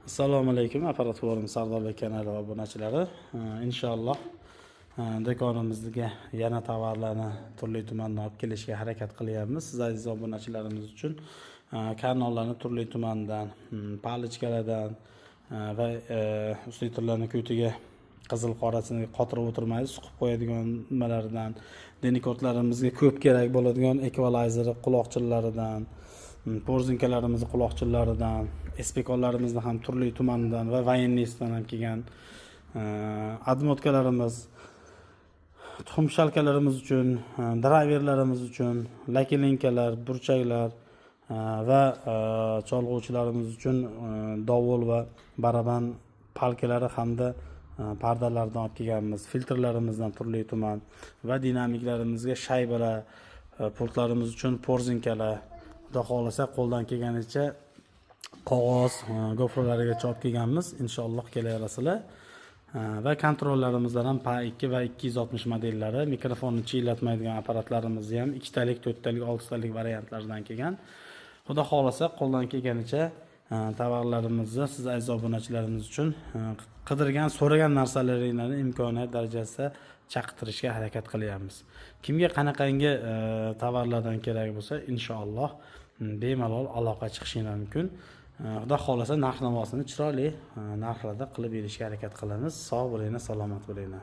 Assalomu alaykum, Apparat Forum Sardorbek kanali obunachilari. Inshaalloh do'konimizga yana tovarlarni turli tumandan olib kelishga harakat qilyapmiz. Siz aziz obunachilarimiz uchun kanallarni turli tumandan, palichkalardan va ustitrlarni ko'tiga qizil qorasini qotirib o'tirmaydi, suqib qo'yadigan nimalardan, denikodlarimizga ko'p kerak bo'ladigan ekvalayzer quloqchinlaridan, korzinkalarimizni quloqchinlaridan, espekonlarimizni ham turli tumanidan va военный sidan ham kelgan, отмотка larimiz, tuxum shalkalarimiz uchun, drayverlarimiz uchun lakilinkalar, burchaklar va cholg'uvchilarimiz uchun dovul va baraban palkalari hamda pardalardan olib kelganmiz. Filtrlarimizdan turli tuman va dinamiklarimizga shaybalar, pultlarimiz uchun korzinkalar. Xudo xohlasa, qo'ldan kelganicha qog'oz gofralarigacha olib kelganmiz. Inshaalloh, kelaverasizlar. Va kontrollarimizdan ham PA 2 va 260 modellari, mikrofonni chiylatmaydigan apparatlarimizni ham ikkitalik, to'rttalik, oltitalik variantlaridan kelgan. Xudo xohlasa, qo'ldan kelganicha tovarlarimizni siz aziz obunachilarimiz uchun qidirgan, so'ragan narsalaringlarni imkoniyat darajasida chaqtirishga harakat qilyapmiz. Kimga qanaqangi tovarlardan kerak bo'lsa, inshaalloh bemalol aloqa chiqishinglar mumkin. Xudo xohlasa, narx navosini chiroyli narxlarda qilib berishga harakat qilamiz. Sog' bo'linglar, salomat bo'linglar.